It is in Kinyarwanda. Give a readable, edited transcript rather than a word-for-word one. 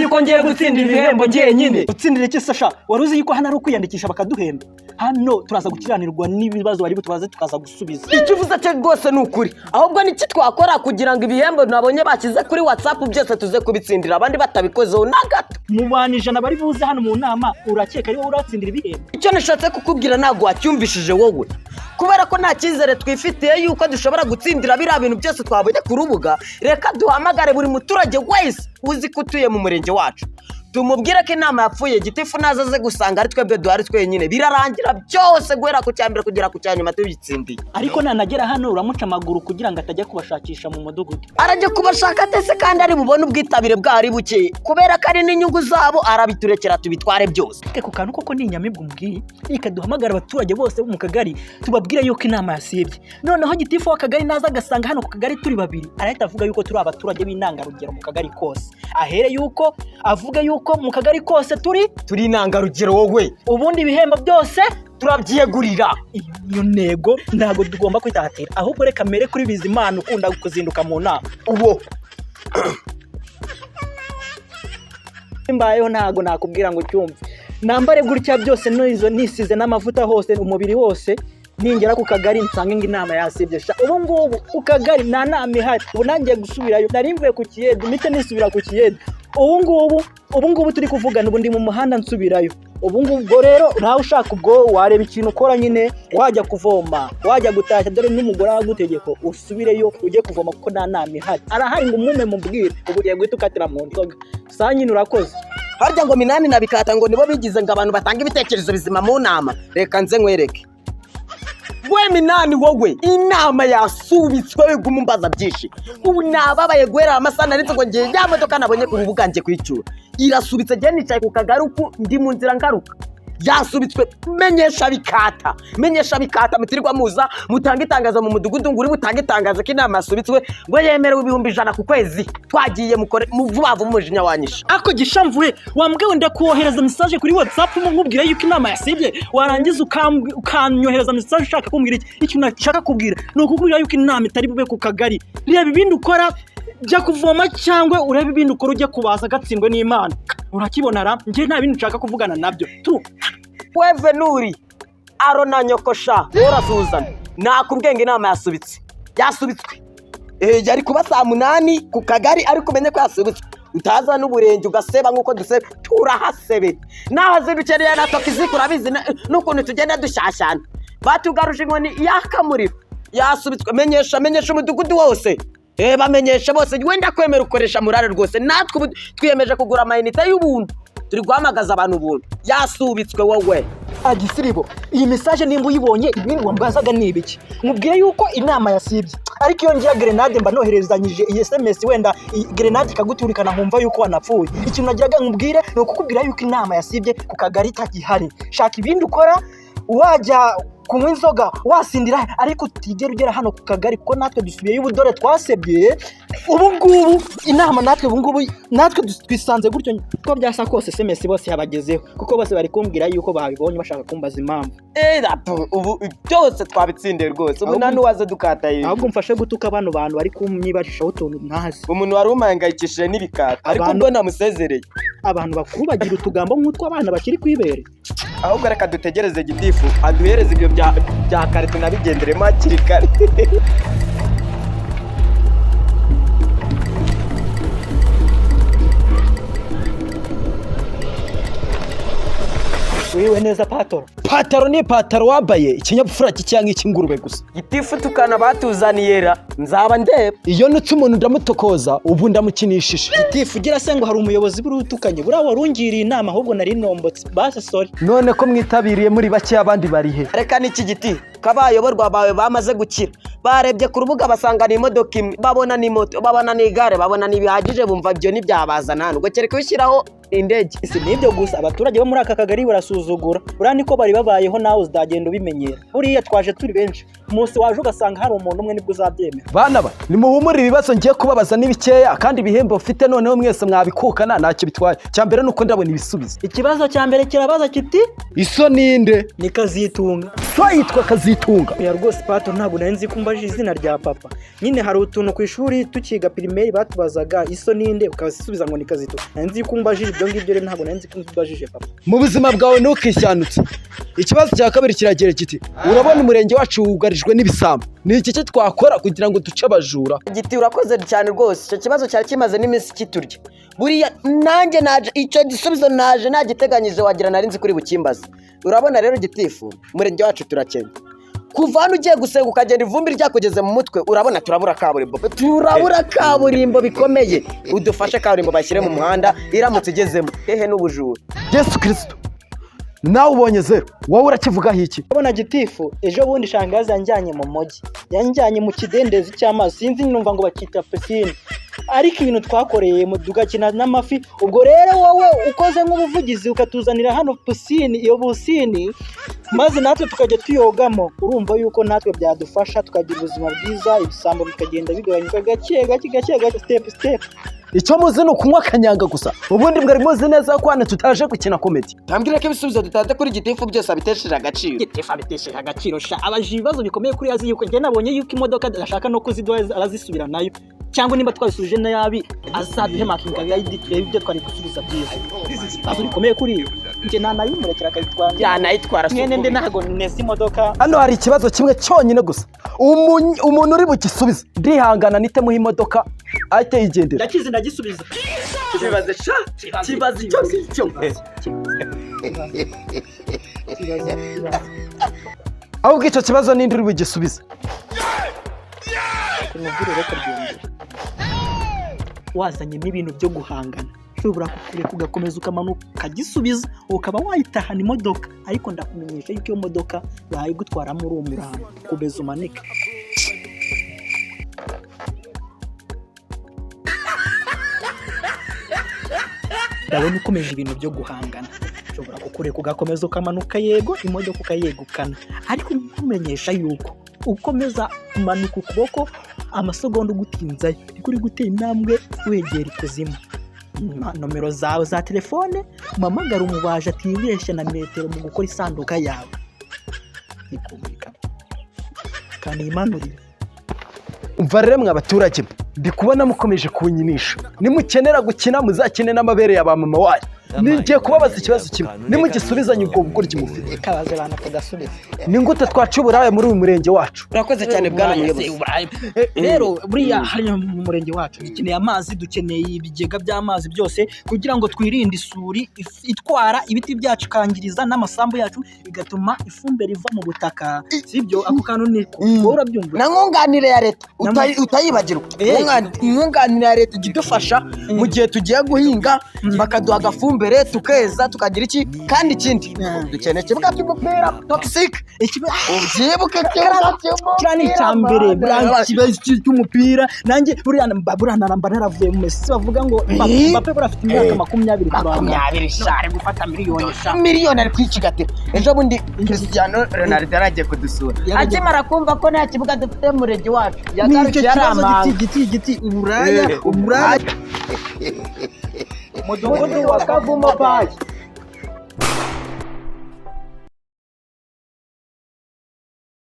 Uzi ko ngiye gutsindira ibihembo njyenyine? Utsindira iki, Sasha? Wari uzi yuko hano ari ukwiyandikisha bakaduhemba? Hano turaza gukiranirwa n'ibibazo bari butubaze, tukaza gusubiza. Icyo uvuze cyo rwose ni ukuri. Ahubwo niki twakora kugira ngo ibihembo nabonye bashyize kuri WhatsApp byose tuze kubitsindira, abandi batabikozeho na gato? Mu bantu 100 bari buze hano mu nama, urakeka ari wowe uratsindira ibihembo? Icyo nashatse kukubwira ntabwo wacyumvishije wowe, kubera ko nta cyizere twifitiye yuko dushobora gutsindira biriya bintu byose twabonye ku rubuga. Reka duhamagare buri muturage wese uzi ko utuye mu murenge wacu, tumubwire ko inama yapfuye. Gitifu naza aze gusanga ari twebwe duhari twenyine. Birarangira byose, guhera ku cya mbere kugera ku cya nyuma, tubitsindiye. Ariko nanagera hano uramuca amaguru kugira ngo atajya kubashakisha mu mudugudu. Arajya kubashaka atese kandi ari bubone ubwitabire bwaho ari buke? Kubera ko ari n'inyungu zabo, arabiturekera tubitware byose. Ku kantu koko ni inyamibwa umubwiye. Reka duhamagare abaturage bose bo mu kagari, tubabwire yuko inama yasibye. Noneho gitifu w'akagari naza agasanga hano ku kagari turi babiri, arahita avuga yuko turi abaturage b'intangarugero mu kagari kose. Ahere yuko avuga yuko mu kagari kose turi Turi intangarugero wowe. Ubundi ibihembo byose Turabyiyegurira. Iyo niyo ntego, ntabwo tugomba kwitatira. Ahubwo reka mere kuri Bizimana ukunda kuzinduka mu nama. Uwo. Mbayeho ntabwo nakubwira ngo ucyumve. Nambare gutya byose n'izo nisize n'amavuta hose, umubiri wose, ningera ku kagari nsange ngo inama yasibye sha. Ubu ngubu ku kagari nta nama ihari. Ubu nangiye gusubirayo, nari mvuye ku kiyede, mpite nisubira ku kiyede. Ubu ngubu turi kuvugana, ubu ndi mu muhanda nsubirayo ubu ngubu. Ubwo rero nawe ushaka ubwo wareba ikintu ukora nyine, wajya kuvoma, wajya gutashya, dore n'umugore aragutegeka usubireyo ujye kuvoma kuko nta nama ihari. Arahari ngo umume mubwire. Ubu ugiye guhita ukatira mu nzoga saa nyine. Urakoze. Harya ngo Minani na Bikata ngo nibo bigize ngo abantu batanga ibitekerezo bizima mu nama. Reka nze nkwereke we Minani, wowe inama yasubitswe, we guma umbaza byinshi. Ubu nababaye guhera amasaha narinze ngo ngiye ya modoka nabonye ku rubuga ngiye kuyicyura, irasubitse. Njye nicaye ku kagari uku ndi mu nzira ngaruka, yasubitswe. Menyesha Bikata, menyesha Bikata, mutirirwa muza mutanga itangazo mu mudugudu ngo uri butange itangazo ko inama yasubitswe ngo yemerewe 100,000 ku kwezi. Twagiye mukore mu vuba vuba, umujinya wanyishe. Ako gishamvuye, wambwiwe ndakohereza message kuri WhatsApp nkubwira yuko inama yasibye, warangiza ukanyohereza message ushaka kumbwira iki? Ikintu nashaka kubwira ni ukukubwira yuko inama itari bube ku kagari. Reba ibindi ukora, jya kuvoma cyangwa urebe ibindi ukora, ujye kubaza, gatsindwe n'Imana. Urakibona ra, njye nta bindi nshaka kuvugana nabyo tu. We Venuri aro na nyokosha, wowe urasuhuzana. Nakubwiye ngo inama yasubitse, yasubitswe. Yari kuba saa 8 ku kagari, ariko umenye ko yasubitswe. Utaza n'uburenge ugaseba nk'uko dusebe, turahasebe nahazindukiye na tokizike urabizi n'ukuntu tugenda dushyashyana. Batugaruje inkoni yaka muriro. Yasubitswe, menyesha, menyesha umudugudu wose. Bamenyesha bose. Wenda kwemera ukoresha murare rwose. Natwe ubu twiyemeje kugura amayinite y'ubuntu, turi guhamagaza abantu ubuntu. Yasubitswe wowe. Agisiribo, iyi message nimba uyibonye, ibindi wambazaga ni ibiki? Mubwire yuko inama yasibye. Ariko iyo ngira grenade mba noherezanyije iyi SMS, wenda iyi grenade ikaguturikana nkumva yuko wanapfuye. Ikintu nagiraga nkubwire ni ukukubwira yuko inama yasibye ku kagari itagihari. Shaka ibindi ukora, wajya kunywa inzoga, wasindira, ariko utigera ugera hano ku kagari, kuko natwe dusubiyeyo ubu. Dore twasebye ubu ngubu inama, natwe ubu ngubu natwe twisanze gutyo. Uko byasa kose SMS bose yabagezeho, kuko bose bari kumbwira yuko babibonye, bashaka kumbaza impamvu. Rapo, ubu byose twabitsindiye rwose, ubu nta n'uwaza dukataye. Ahubwo mfashe gutuka bano bantu bari kumyibashishaho utuntu ntazi. Umuntu wari umuhangayikishije n'ibikata, ariko ubwo namusezereye. Abantu bakuru bagira utugambo nk'utw'abana bakiri ku ibere. Ahubwo reka dutegereze gitifu aduhereze ibyo bya kare, tunabigenderemo hakiri kare. Wiwe neza, patoro. Pataro ni ipataro wambaye ikinyabupfura cyangwa icy'ingurube gusa. Gitifu, tukana batuzaniye ra nzaba ndeba. Iyo nutse umuntu ndamutokoza, ubu ndamukinishije. Gitifu, ugira se ngo hari umuyobozi buri utukanye? Buriya warungiriye inama, ahubwo nari nombotse, basi sorry. None ko mwitabiriye muri bake, abandi bari he? Reka n'iki giti kabayoborwa bawe bamaze gukira, barebye ku rubuga basanga ni imodoka imwe, babona ni moto, babona ni igare, babona ntibihagije, bumva ibyo ntibyabazana hano, ubwo kereka ushyiraho indege. Si n'ibyo gusa, abaturage bo muri aka kagari barasuzugura. Buriya niko bari babayeho, nawe uzagenda ubimenyera. Buriya twaje turi benshi, umunsi waje ugasanga hari umuntu umwe nibwo uzabyemera. Bana ba, nimuhumure, ibibazo ngiye kubabaza ni bikeya, kandi ibihembo mfite noneho mwese mwabikukana, ntacyo bitwaye. Cya mbere ni uko ndabona ibisubizo. Ikibazo cya mbere kirabaza kiti: Iso ninde? Ni Kazitunga. So yitwa Kazitunga? Oya rwose pato, ntabwo nari nzi ko umbaje. Umbajije izina rya papa nyine, hari utuntu ku ishuri tukiga primaire batubazaga iso ninde, ukasubiza ngo ni Kazito. Nari nzi ko umbajije ibyo ngibyo, rero ntabwo nari nzi ko umbajije papa. Mu buzima bwawe ntukishyanutse. Ikibazo cya kabiri kiragira kiti: urabona umurenge wacu wugarijwe n'ibisambo, ni iki cyo twakora kugira ngo duce abajura? Giti, urakoze cyane rwose. Icyo kibazo cyari kimaze n'iminsi kiturya. Buriya nanjye naje icyo gisubizo naje nagiteganyije, wagira nari nzi kuri bukimbaze. Urabona rero gitifu, umurenge wacu turakennye. Kuva hano ugiye gusenga ukagenda ivumbi ryakugeze mu mutwe. Urabona turabura kaburimbo, turabura kaburimbo bikomeye. Udufashe kaburimbo bashyire mu muhanda, iramutse igezemo hehe n'ubujura. Yesu Kirisito, nawe ubonye zeru, wowe urakivugaho iki? Urabona gitifu, ejo bundi shangazi yanjyanye mu mujyi, yanjyanye mu kidendezi cy'amazi, sinzi numva ngo bakita pisine, ariko ibintu twakoreye tugakina n'amafi. Ubwo rero wowe ukoze nk'ubuvugizi ukatuzanira hano pisine, iyo pisine, maze natwe tukajya tuyogamo, urumva yuko natwe byadufasha tukagira ubuzima bwiza, ibisambo bikagenda bigabanyuka gake gake gake gake, step step. Icyo muzi ni ukunywa akanyanga gusa. Ubundi mwari muzi neza ko hano tutaje gukina comedy? Tambwira ko ibisubizo dutanze kuri gitifu byose abitesheje agaciro. Gitifu abitesheje agaciro sha, abaje ibibazo bikomeye kuri azi yuko njye nabonye yuko imodoka adashaka no kuziduha, arazisubira nayo, cyangwa nimba twabisubije nabi azaduhe marking guide turebe ibyo twari gusubiza byiza. Ibibazo bikomeye kuri iyo njye nanayimurekera akayitwara. Yanayitwara. Mwene nde, ntabwo neza imodoka. Hano hari ikibazo kimwe cyonyine gusa. Umuntu uri bugisubize ndihangana nitemuha imodoka ahite yigendera. Ndakizi, ndagisubiza. Kibaze sha, kibaze icyo ngicyo. Kibaze, kibaze. Ahubwo icyo kibazo ninde uri bugisubize? Kumubwire reka ryongere wazanyemo ibintu byo guhangana, ushobora kukureka ugakomeza ukamanuka ukagisubiza, ukaba wayitahana imodoka, ariko ndakumenyesha yuko iyo modoka bayigutwaramo uri umurambo. Komeza umanike. Ndabona ukomeje ibintu byo guhangana, ushobora kukureka ugakomeza ukamanuka, yego, imodoka ukayegukana, ariko nkumenyesha yuko ukomeza kumanuka ukuboko amasegonda ugutinzayo niko uri gutera intambwe wegera ikuzimu. Nomero zawe za telefone umpamagara, umubaji atibeshya na metero mu gukora isanduka yawe ikumvikana kandi yimanurire. Umva rero mwe abaturage mwe, ndi kubona mukomeje kunyinisha. Nimukenera gukina muzakine n'amabere ya ba mama wanyu. Nigiye kubabaza ikibazo kimwe, nimugisubizanye ubwo bugoryi mufite. Kabaze abantu kagasubiza. Ni gute twaca uburaya muri uyu murenge wacu? Urakoze cyane bwana muyobozi. Rero buriya hariya mu murenge wacu dukeneye amazi, dukeneye ibigega by'amazi byose kugira ngo twirinde isuri itwara ibiti byacu ikangiriza n'amasambu yacu, bigatuma ifumbire iva mu butaka. Sibyo? Ako kantu ni ko wowe urabyumva? Na nkunganire ya leta utayibagirwa. Nkunganire ya leta ijya idufasha mu gihe tugiye guhinga, bakaduha agafumbire tukeza tukagira iki. Kandi ikindi dukeneye ikibuga cy'umupira toxic. Ubyibuke, ikibuga cy'umupira. Kiriya ni icya mbere, buriya ikibazo cy'umupira nanjye buriya buriya naramba naravuye mu Messi bavuga ngo Mbappe buriya afite imyaka 20 kuranga. 20 sha. Ari gufata miliyoni sha. Miliyoni ari kwicigatira. Ejo bundi Cristiano Ronaldo yaragiye kudusura, akimara kumva ko nta kibuga dufite mu murenge wacu Ni icyo yagarukiye kibazo. aramanga. Giti giti giti, uburaya, uburaya. Mudugudu wa Kavumo bayi.